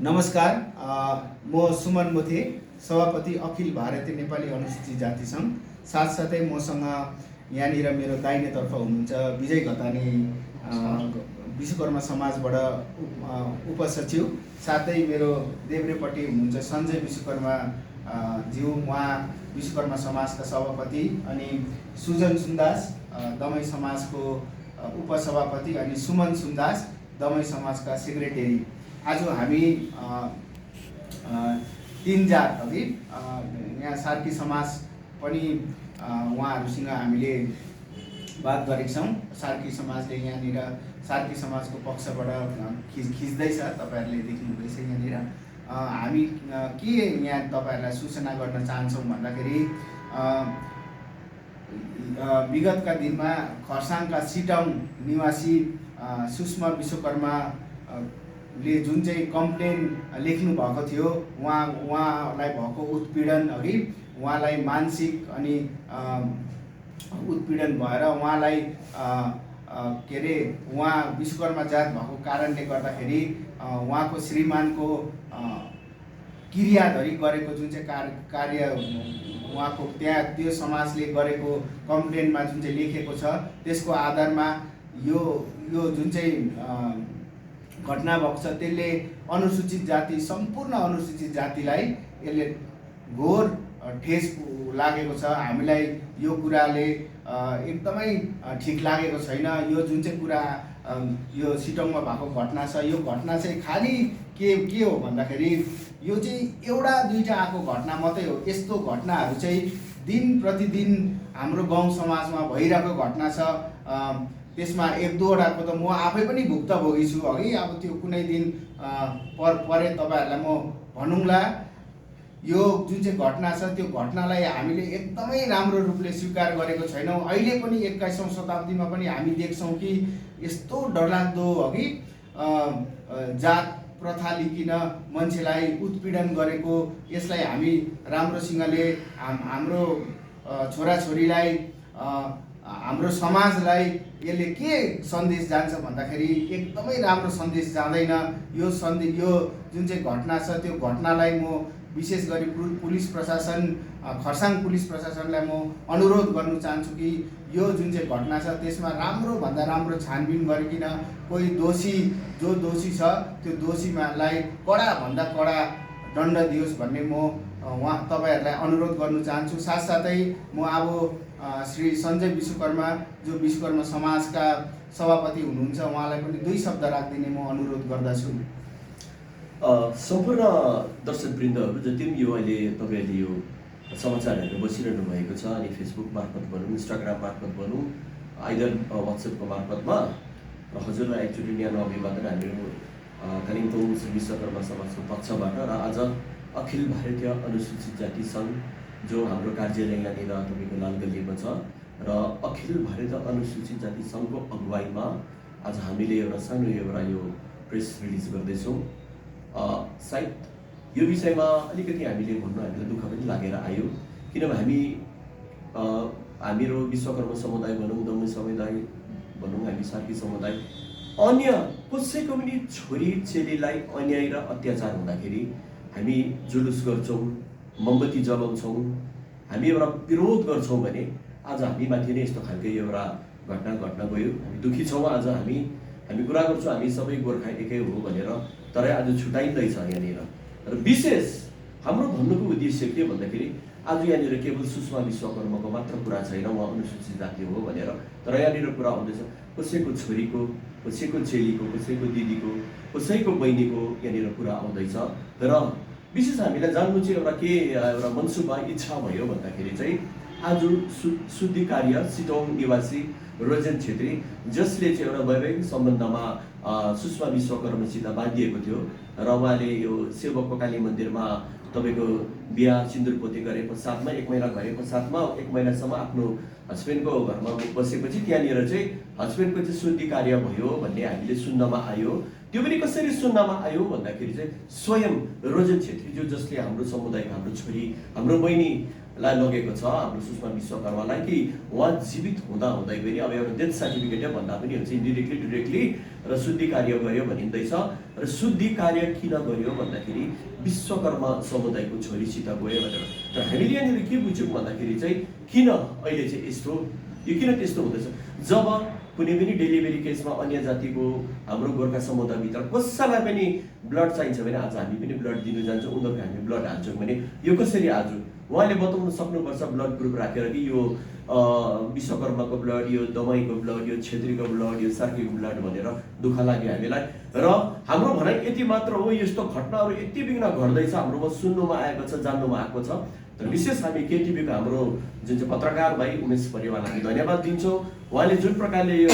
नमस्कार, म सुमन मोथे, सभापति अखिल भारतीय नेपाली अनुसूचित जाति सङ्घ। साथसाथै मसँग यहाँनिर मेरो दाहिनेतर्फ हुनुहुन्छ विजय घतानी, विश्वकर्मा समाजबाट उपसचिव। साथै मेरो देब्रेपट्टि हुनुहुन्छ सञ्जय विश्वकर्मा ज्यू, उहाँ विश्वकर्मा समाजका सभापति। अनि सुजन सुन्दास दमाई समाजको उपसभापति, अनि सुमन सुन्दास दमाई समाजका सेक्रेटरी। आज हामी तीन जात अघि यहाँ सार्की समाज पनि उहाँहरूसँग हामीले बात गरेका छौँ। सार्की समाजले यहाँनिर सार्की समाजको पक्षबाट खिच्दैछ, तपाईँहरूले देख्नुहुँदैछ। यहाँनिर हामी के यहाँ तपाईँहरूलाई सूचना गर्न चाहन्छौँ भन्दाखेरि विगतका दिनमा खर्साङका सिटौङ निवासी सुषमा विश्वकर्मा ले जुन चाहिँ कम्प्लेन लेख्नु भएको थियो, उहाँलाई भएको उत्पीडन अघि उहाँलाई मानसिक अनि उत्पीडन भएर उहाँलाई के अरे उहाँ विश्वकर्मा जात भएको कारणले गर्दाखेरि उहाँको श्रीमानको क्रियाधरी गरेको जुन चाहिँ कार्य उहाँको त्यहाँ त्यो समाजले गरेको कम्प्लेनमा जुन चाहिँ लेखेको छ, त्यसको आधारमा यो जुन चाहिँ घटना भएको छ त्यसले अनुसूचित जाति, सम्पूर्ण अनुसूचित जातिलाई यसले घोर ठेस लागेको छ। हामीलाई यो कुराले एकदमै ठिक लागेको छैन। यो जुन चाहिँ कुरा यो सिटोङमा भएको घटना छ, यो घटना चाहिँ खालि के हो भन्दाखेरि यो चाहिँ एउटा दुईवटा आएको घटना मात्रै हो। यस्तो घटनाहरू चाहिँ दिन प्रतिदिन हाम्रो गाउँ समाजमा भइरहेको घटना छ। त्यसमा एक दुईवटाको त म आफै पनि भुक्तभोगी छु। अघि अब त्यो कुनै दिन परे तपाईँहरूलाई म भनौँला। यो जुन चाहिँ घटना छ त्यो घटनालाई हामीले एकदमै राम्रो रूपले स्वीकार गरेको छैनौँ। अहिले पनि 21औं शताब्दीमा पनि हामी देख्छौँ कि यस्तो डरलाग्दो अघि जात प्रथा लिकिन मान्छेलाई उत्पीडन गरेको, यसलाई हामी राम्रोसँगले हाम्रो छोराछोरीलाई, हाम्रो समाजलाई यसले के सन्देश जान्छ भन्दाखेरि एकदमै राम्रो सन्देश जाँदैन। यो जुन चाहिँ घटना छ त्यो घटनालाई म विशेष गरी पुलिस प्रशासन, खर्साङ पुलिस प्रशासनलाई म अनुरोध गर्न चाहन्छु कि यो जुन चाहिँ घटना छ त्यसमा राम्रो राम्रो छानबिन गरिकन कोही जो दोषी छ त्यो दोषीलाई कडाभन्दा कडा दण्ड दियोस् भन्ने म तपाईँहरूलाई अनुरोध गर्न चाहन्छु। साथसाथै म अब श्री सञ्जय विश्वकर्मा जो विश्वकर्मा समाजका सभापति हुनुहुन्छ, उहाँलाई पनि 2 शब्द राखिदिने म अनुरोध गर्दछु। सम्पूर्ण दर्शकवृन्दहरू जति पनि यो अहिले तपाईँहरूले यो समाचार हेरेर बसिरहनु भएको छ, अनि फेसबुक मार्फत भनौँ, इन्स्टाग्राम मार्फत भनौँ, आइदर वाट्सएपको मार्फतमा, र हजुरलाई एकचोटि न्यानो अभिवादन हामीहरू कालिम्पोङ विश्वकर्मा समाजको पक्षबाट। र आज अखिल भारतीय अनुसूचित जाति सङ्घ जो हाम्रो कार्यालय यहाँनिर तपाईँको लालगल्लीमा छ, र अखिल भारतीय अनुसूचित जाति सङ्घको अगुवाईमा आज हामीले एउटा सानो यो प्रेस रिलिज गर्दैछौँ। सायद यो विषयमा अलिकति हामीले हामीलाई दुःख पनि लागेर आयो, किनभने हामीहरू विश्वकर्मा समुदाय भनौँ, दमाई समुदाय भनौँ, हामी सार्की समुदाय, अन्य कसैको पनि छोरी चेलीलाई अन्याय र अत्याचार हुँदाखेरि हामी जुलुस गर्छौँ, मोमबत्ती जलाउँछौँ, हामी एउटा विरोध गर्छौँ भने आज हामीमाथि नै यस्तो खालको एउटा घटना गयो। हामी दुःखी छौँ। आज हामी कुरा गर्छौँ हामी सबै गोर्खा एकै हो भनेर, तर आज छुट्याइँदैछ यहाँनिर। र विशेष हाम्रो भन्नुको उद्देश्य के भन्दाखेरि आज यहाँनिर केवल सुषमा विश्वकर्माको मात्र कुरा छैन, उहाँ अनुसूचित जाति हो भनेर, तर यहाँनिर कुरा आउँदैछ कसैको छोरीको, कसैको चेलीको, कसैको दिदीको, कसैको बहिनीको यहाँनिर कुरा आउँदैछ। र विशेष हामीलाई जान्नु चाहिँ एउटा मनसुबा इच्छा भयो भन्दाखेरि चाहिँ आज शुद्धि कार्य सिटोङ निवासी रोजन छेत्री, जसले चाहिँ एउटा वैवाहिक सम्बन्धमा सुषमा विश्वकर्मासित बाँधिएको थियो, र उहाँले यो सेवकको काली मन्दिरमा तपाईँको बिहा सिन्दुरपोती गरे पश्चातमा 1 महिना गरे पश्चातमा 1 महिनासम्म आफ्नो हस्बेन्डको घरमा बसेपछि त्यहाँनिर चाहिँ हस्बेन्डको चाहिँ शुद्धि कार्य भयो भन्ने हामीले सुन्नमा आयो। त्यो पनि कसरी सुन्नमा आयो भन्दाखेरि चाहिँ स्वयं रोजन छेत्री जो जसले हाम्रो समुदायको हाम्रो छोरी, हाम्रो बहिनीलाई लगेको छ, हाम्रो सुषमा विश्वकर्मालाई, कि उहाँ जीवित हुँदै पनि अब एउटा डेथ सर्टिफिकेटै भन्दा पनि हुन्छ, इन्डिरेक्टली डिरेक्टली र शुद्धि कार्य गर्यो भनिँदैछ। र शुद्धि कार्य किन गर्यो भन्दाखेरि विश्वकर्मा समुदायको छोरीसित गयो भनेर। तर हामीले यहाँनिर के बुझ्यौँ भन्दाखेरि चाहिँ किन अहिले चाहिँ यस्तो, यो किन त्यस्तो हुँदैछ? जब कुनै पनि डेलिभरी केसमा अन्य जातिको हाम्रो गोर्खा समुदायभित्र कसैलाई पनि ब्लड चाहिन्छ भने आज हामी पनि ब्लड दिनु जान्छौँ, उनीहरूको हामी ब्लड हाल्छौँ भने यो कसरी आज उहाँले बताउन सक्नुपर्छ ब्लड ग्रुप राखेर कि यो विश्वकर्माको ब्लड, यो दमाईको ब्लड, यो छेत्रीको ब्लड, यो सार्कीको ब्लड भनेर दुःख लाग्यो हामीलाई। र हाम्रो भनाइ यति मात्र हो, यस्तो घटनाहरू यति बिघ्न घट्दैछ हाम्रोमा सुन्नुमा आएको छ, जान्नुमा आएको छ। तर विशेष हामी केटिभीको हाम्रो जुन चाहिँ पत्रकार भाइ उमेश परिवारलाई हामी धन्यवाद दिन्छौँ। उहाँले जुन प्रकारले यो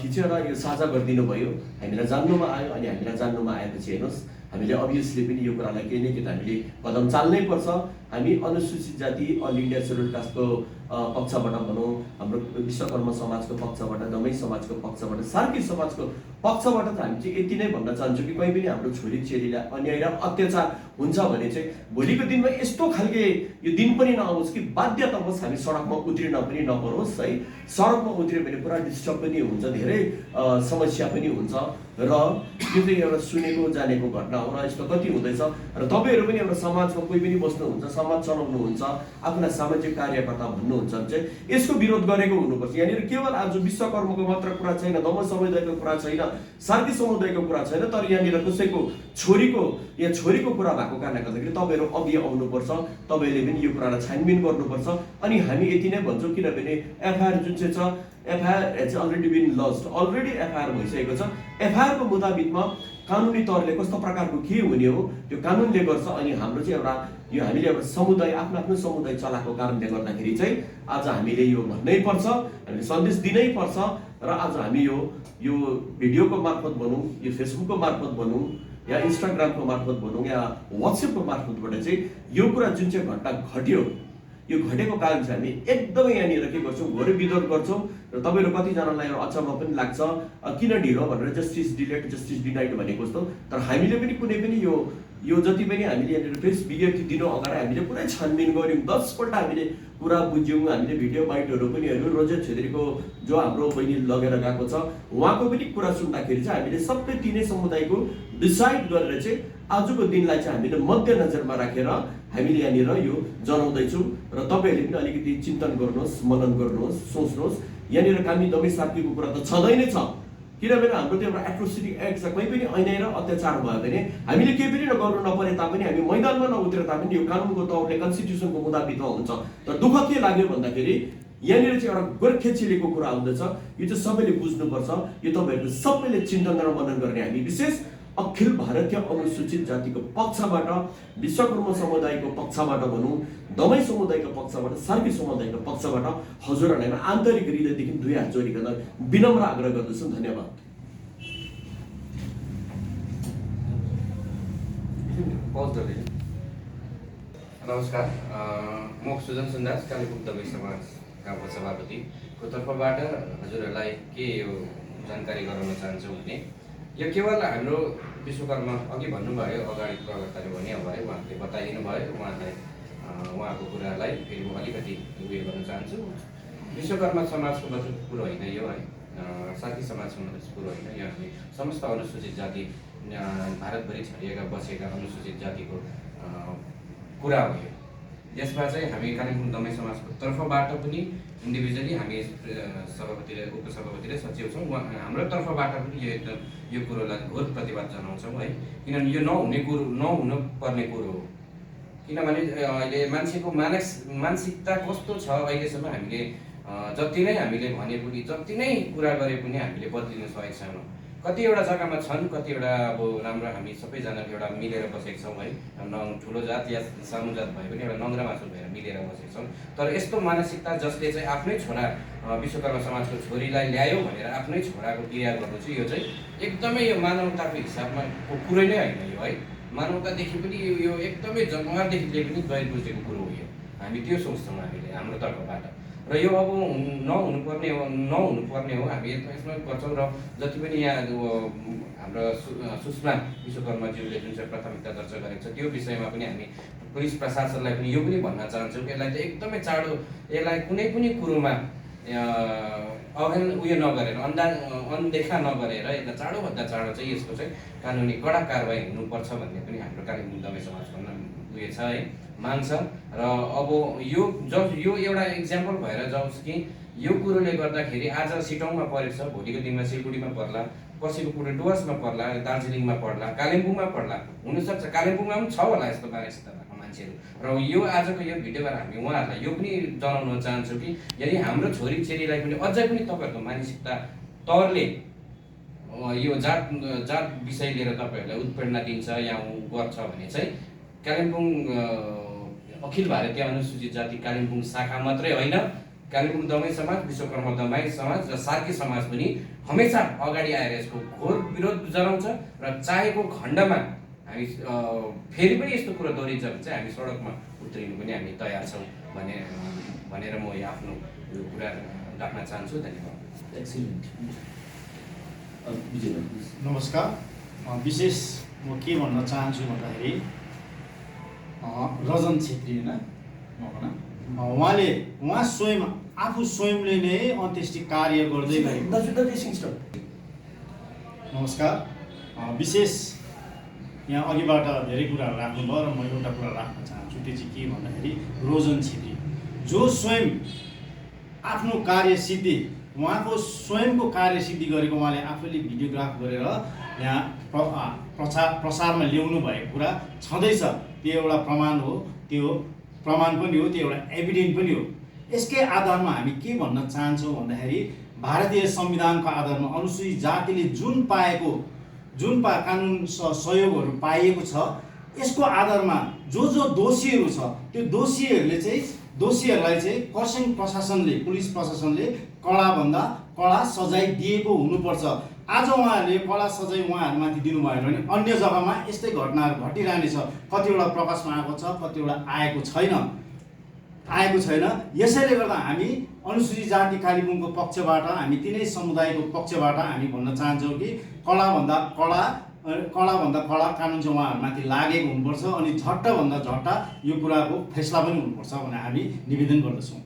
खिचेर यो साझा गरिदिनु भयो, हामीलाई जान्नुमा आयो। अनि हामीलाई जान्नुमा आएपछि हेर्नुहोस्, हामीले अभियसली पनि यो कुरालाई केही न केही हामीले कदम चाल्नै पर्छ। हामी अनुसूचित जाति अल इन्डिया सेड्युल कास्टको पक्षबाट भनौँ, हाम्रो विश्वकर्मा समाजको पक्षबाट, दमाई समाजको पक्षबाट, सार्की समाजको पक्षबाट त हामी चाहिँ यति नै भन्न चाहन्छौँ कि कहीँ पनि हाम्रो छोरी चेलीलाई अन्याय र अत्याचार हुन्छ भने चाहिँ भोलिको दिनमा यस्तो खालके यो दिन पनि नआओस् कि बाध्यतावश हामी सडकमा उत्रिन पनि नपरोस् है। सडकमा उत्रियो भने पुरा डिस्टर्ब पनि हुन्छ, धेरै समस्या पनि हुन्छ। र यो चाहिँ एउटा सुनेको जानेको घटना हो र यस्तो कति हुँदैछ। र तपाईँहरू पनि एउटा समाजमा कोही पनि बस्नुहुन्छ, समाज चलाउनुहुन्छ, आफूलाई सामाजिक कार्यकर्ता भन्नुहुन्छ चाहिँ यसको विरोध गरेको हुनुपर्छ। यहाँनिर केवल आज विश्वकर्माको मात्र कुरा छैन, दमाई समुदायको कुरा छैन, सार्की समुदायको कुरा छैन, तर यहाँनिर कसैको छोरीको कुरा भएको कारणले गर्दाखेरि तपाईँहरू अघि आउनुपर्छ। तपाईँहरूले पनि यो कुरालाई छानबिन गर्नुपर्छ। अनि हामी यति नै भन्छौँ, किनभने एफआइआर जुन चाहिँ छ, FIR has already been launched, already FIR भइसकेको छ। एफआइआरको मुताबिकमा कानुनी तौरले कस्तो प्रकारको के हुने हो त्यो कानुनले गर्छ। अनि हाम्रो चाहिँ एउटा यो हामीले एउटा समुदाय आफ्नो आफ्नो समुदाय चलाएको कारणले गर्दाखेरि चाहिँ आज हामीले यो भन्नै पर्छ, हामीले सन्देश दिनै पर्छ। र आज हामी यो भिडियोको मार्फत भनौँ, यो फेसबुकको मार्फत भनौँ, या इन्स्टाग्रामको मार्फत भनौँ, या वाट्सएपको मार्फतबाट चाहिँ यो कुरा जुन चाहिँ घटना घट्यो, यो घटेको कारण चाहिँ हामी एकदमै यहाँनिर के गर्छौँ, घोरै विरोध गर्छौँ। र तपाईँहरू कतिजनालाई अचम्म पनि लाग्छ किन ढिलो भनेर, जस्टिस डिलेड जस्टिस डिनाइड भनेको जस्तो। तर हामीले पनि कुनै पनि यो जति पनि हामीले यहाँनिर प्रेस विज्ञप्ति दिनु अगाडि हामीले पुरै छानबिन गऱ्यौँ, 10 पल्ट हामीले कुरा बुझ्यौँ। हामीले भिडियो बाइटहरू पनि हेऱ्यौँ। रोजेट छेत्रीको जो हाम्रो बहिनी लगेर गएको छ उहाँको पनि कुरा सुन्दाखेरि चाहिँ हामीले सबै तिनै समुदायको डिसाइड गरेर चाहिँ आजको दिनलाई चाहिँ हामीले मध्यनजरमा राखेर हामीले यहाँनिर यो जनाउँदैछौँ। र तपाईँहरूले पनि अलिकति चिन्तन गर्नुहोस्, मनन गर्नुहोस्, सोच्नुहोस्। यहाँनिर कामी दमाई सार्कीको कुरा त छँदै नै छ, किनभने हाम्रो त्यो एउटा एट्रोसिटी एक्ट छ। कहीँ पनि अन्याय र अत्याचार भयो भने हामीले केही पनि गर्नु नपरे तापनि, हामी मैदानमा नउत्रे तापनि यो कानुनको तौरले कन्स्टिट्युसनको मुताबिकमा हुन्छ। तर दुःख के लाग्यो भन्दाखेरि यहाँनिर चाहिँ एउटा गोर्खे चेलीको कुरा आउँदैछ। यो चाहिँ सबैले बुझ्नुपर्छ। यो तपाईँहरूको सबैले चिन्तन र मनन गर्ने हामी विशेष अखिल भारतीय अनुसूचित जातिको पक्षबाट, विश्वकर्मा समुदायको पक्षबाट भनौँ, दमाई समुदायको पक्षबाट, सार्की समुदायको पक्षबाट हजुरहरूलाई आन्तरिक हृदयदेखि 2 हात जोडिकन विनम्र आग्रह गर्दछु। धन्यवाद। नमस्कार, म सुजन सुन्दास, कालेबुङ दमाई समाजका सभापतिको तर्फबाट हजुरहरूलाई के यो जानकारी गराउन चाहन्छु भने यो केवल हाम्रो विश्वकर्मा अघि भन्नुभयो, अगाडि प्रवक्ताले भन्नुभयो, उहाँले बताइदिनु भयो। उहाँको कुरालाई फेरि म अलिकति उयो गर्न चाहन्छु। विश्वकर्मा समाजको मात्र कुरो होइन यो है, सार्की समाजको मात्र कुरो होइन, यो हामी समस्त अनुसूचित जाति भारतभरि छरिएका बसेका अनुसूचित जातिको कुरा हो। यसमा चाहिँ हामी कालिम्पोङ दमाई समाजको तर्फबाट पनि इन्डिभिजुअली हामी सभापति र उपसभापति र सचिव छौँ। हाम्रो तर्फबाट पनि यो एकदम यो कुरोलाई घोर प्रतिवाद जनाउँछौँ है। किनभने यो नहुनु पर्ने कुरो हो। किनभने अहिले मान्छेको मानसिकता कस्तो छ, अहिलेसम्म हामीले जति नै हामीले भने पनि, जति नै कुरा गरे पनि हामीले बदलिन सकेका छैनौँ। कतिवटा जग्गामा छन्, कतिवटा अब राम्रो हामी सबैजना एउटा मिलेर बसेका छौँ है। ठुलो जात या सानो जात भए पनि एउटा नङ्ग्रा मासु भएर मिलेर बसेका छौँ। तर यस्तो मानसिकता जसले चाहिँ आफ्नै छोरा विश्वकर्मा समाजको छोरीलाई ल्यायो भनेर आफ्नै छोराको बिहा गर्नु चाहिँ यो चाहिँ एकदमै यो मानवताको हिसाबमा कुरै नै होइन यो है। मानवतादेखि पनि यो एकदमै जन्मदेखि पनि गैर बुझेको कुरो हो यो। हामी त्यो सोच्छौँ हामीले हाम्रो तर्फबाट। र यो अब नहुनुपर्ने हो। हामी यसमा गर्छौँ। र जति पनि यहाँ हाम्रो सुषमा विश्वकर्माज्यूले जुन चाहिँ प्राथमिकता दर्ता गरेको छ त्यो विषयमा पनि हामी पुलिस प्रशासनलाई पनि यो पनि भन्न चाहन्छौँ कि यसलाई चाहिँ एकदमै चाँडो, यसलाई कुनै पनि कुरोमा उयो नगरेर अनदेखा नगरेर यता चाँडोभन्दा चाँडो चाहिँ यसको चाहिँ कानुनी कडा कारबाही हुनुपर्छ भन्ने पनि हाम्रो कालिम्पोङ दबाई समाजको उयो छ है, माग छ। र अब यो एउटा इक्जाम्पल भएर जाओस् कि यो कुरोले गर्दाखेरि आज सिटौङमा परेको छ, भोलिको दिनमा सिलगढीमा पर्ला, पर्सिको कुरो डुवर्समा पर्ला, दार्जिलिङमा पर्ला, कालिम्पोङमा पर्ला, हुनसक्छ कालिम्पोङमा पनि छ होला यस्तो मानसिकता भएको मान्छेहरू। र यो आजको यो भिडियोबाट हामी उहाँहरूलाई यो पनि जनाउन चाहन्छौँ कि यदि हाम्रो छोरीचेलीलाई पनि अझै पनि तपाईँहरूको मानसिकता तौरले यो जात विषय लिएर तपाईँहरूलाई उत्प्रेरणा दिन्छ या गर्छ भने चाहिँ कालिम्पोङ अखिल भारतीय अनुसूचित जाति कालिम्पोङ शाखा मात्रै होइन, कालिम्पोङ दमाई समाज, विश्वकर्मा दमाई समाज र सार्की समाज पनि हमेसा अगाडि आएर यसको घोर विरोध जनाउँछ। र चाहेको खण्डमा हामी फेरि पनि यस्तो कुरो दोहोरिन्छ भने चाहिँ हामी सडकमा उत्रिनु पनि हामी तयार छौँ भनेर म यो आफ्नो कुरा राख्न चाहन्छु। धन्यवाद। एक्सिलेन्ट। नमस्कार। विशेष म के भन्न चाहन्छु भन्दाखेरि रजन छेत्री होइन उहाँ स्वयं आफू स्वयंले नै अन्त्येष्टि कार्य गर्दै गएको। नमस्कार। विशेष यहाँ अघिबाट धेरै कुराहरू राख्नुभयो र म एउटा कुरा राख्न चाहन्छु, त्यो चाहिँ के भन्दाखेरि रोजन छेत्री जो स्वयं आफ्नो कार्यसिद्धि उहाँको स्वयंको कार्यसिद्धि गरेको उहाँले आफैले भिडियोग्राफ गरेर यहाँ प्रसारमा ल्याउनु भएको कुरा छँदैछ। त्यो एउटा प्रमाण हो, त्यो प्रमाण पनि हो, त्यो एउटा एभिडेन्ट पनि हो। यसकै आधारमा हामी के भन्न चाहन्छौँ भन्दाखेरि भारतीय संविधानको आधारमा अनुसूचित जातिले जुन कानुन सहयोगहरू पाइएको छ, यसको आधारमा जो दोषीहरू छ त्यो दोषीहरूलाई चाहिँ खरसाङ प्रशासनले, पुलिस प्रशासनले कडाभन्दा कडा सजाय दिएको हुनुपर्छ। आज उहाँहरूले कडा सजाय उहाँहरूमाथि दिनुभयो भने अन्य जग्गामा यस्तै घटनाहरू घटिरहनेछ। कतिवटा प्रकाशमा आएको छ, कतिवटा आएको छैन। यसैले गर्दा हामी अनुसूचित जाति कालिम्पोङको पक्षबाट, हामी तिनै समुदायको पक्षबाट हामी भन्न चाहन्छौँ कि कडाभन्दा कडा कानुन चाहिँ उहाँहरूमाथि लागेको हुनुपर्छ अनि झट्टभन्दा झट्ट यो कुराको फैसला पनि हुनुपर्छ भनेर हामी निवेदन गर्दछौँ।